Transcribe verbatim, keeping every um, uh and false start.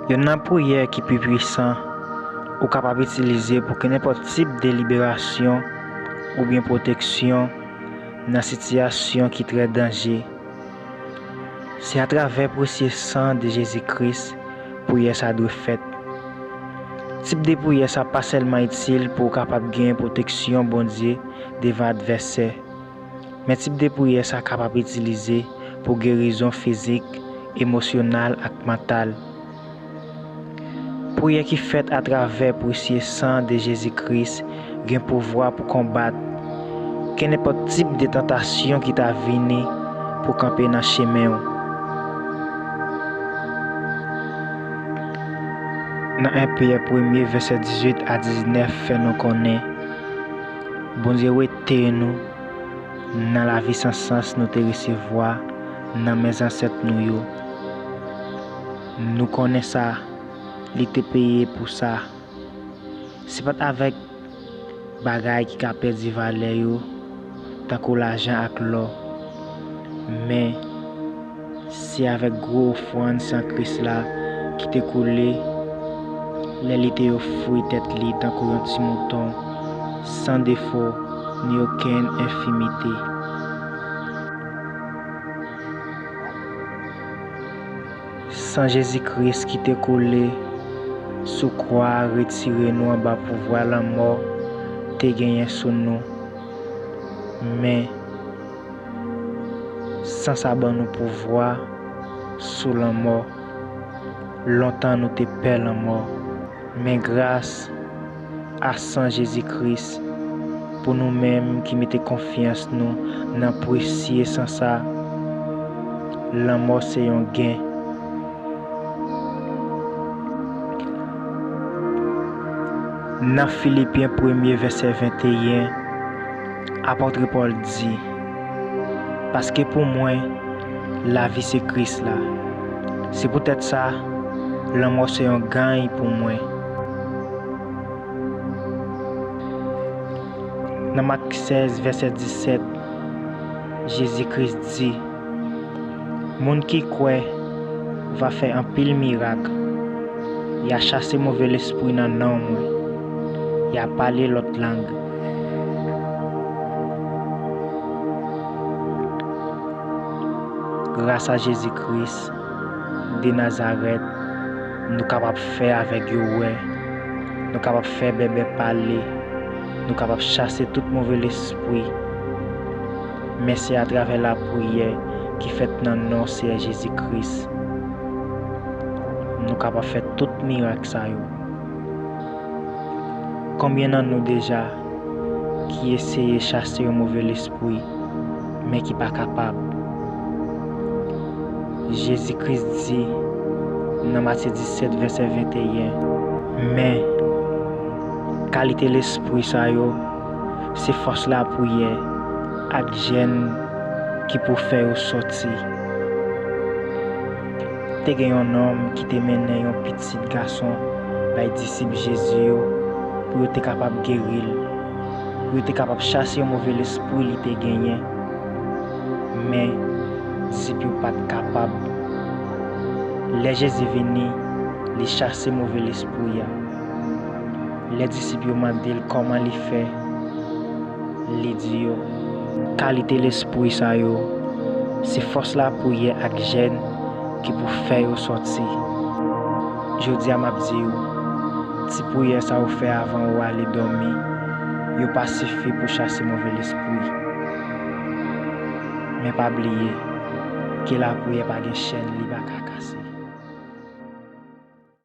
Youn nan priyè ki pi pwisan ou kapab itilize pou kenenpòt tip de liberasyon oubyen pwoteksyon nan sitiyasyon ki trè danje, se atravè presye san de Jezi Kris priyè sa dwe fèt. Tip de priyè sa pa sèlman itil pou w kapab gen pwoteksyon Bondye devan advèsè, men tip de priyè sa kapab itilize pou gerizon fizik, emosyonal ak mantal. Priyè ki fèt atravè presye san de Jezi Kris gen pouvwa pou konbat kenenpòt tip de tantasyon ki ta vini pou kanpe nan chemen w. Nan en Pyè premye, vèsè dizuit a diznèf fè nou konnen Bondye rete nou nan lavi san sans nou te resevwa nan men zansèt nou yo. Nou konnen sa, li te peye pou sa. Se pa t avèk bagay ki ka pèdi valè yo, tankou lajan ak lò, men se avèk gwo ofrann san Kris la ki te koule lè li te ofri tèt li tankou yon ti mouton, san defo ni okenn enfimite. San Jezi Kris ki te koule sou kwa a retire nou anba pouvwa lanmò te genyen sou nou. Men, san sa ban nou pouvwa sou lanmò. Lontan nou te pè lanmò. Men gras a san Jezi Kris, pou nou menm ki mete konfyans nou nan presye san sa, lanmò se yon gen. Nan Filipyen premye vèsè venteyen, apòt Pòl di, paske pou mwen, lavi se Kris la. Se poutèt sa, lanmò se yon gany pou mwen. Nan Mak sèz, vèsè disèt, Jezi Kris di, moun ki kwè va fè anpil mirak. Y a chase move lespri nan non mwen. Y a pale lòt lang. Gras a Jezi Kris de Nazarèt, nou kapab fè avèg yo wè, nou kapab fè bèbè pale, nou kapab chase tout move lespri. Men se atravè lapriyè ki fèt nan non Seyè Jezi Kris, nou kapab fè tout mirak sa yo. Konbyen nan nou deja ki eseye chase yon move lespri, men ki pa kapab? Jezi Kris di nan Matye disèt, vèsè venteyen, men kalite lespri sa yo, se fòs lapriyè ak jèn ki pou fè yo sòti. Te gen yon nonm ki te mennen yon pitit gason bay disip Jezi yo pou yo te kapab geri l, pou yo te kapab chase yon move lespri li te genyen. Men, disip yo pa t kapab. Lè Jezi vini, li chase move lespri a. Lè disip yo mande l kòman li fè, li di yo, kalite lespri sa yo, se fòs lapriyè ak jèn ki pou fè yo sòti. Jodi a, m ap di w, ti priyè sa ou fè avan ou ale dòmi, yo pa sifi pou chase move lespri. Men pa bliye ke lapriyè pa gen chèn li pa ka kase.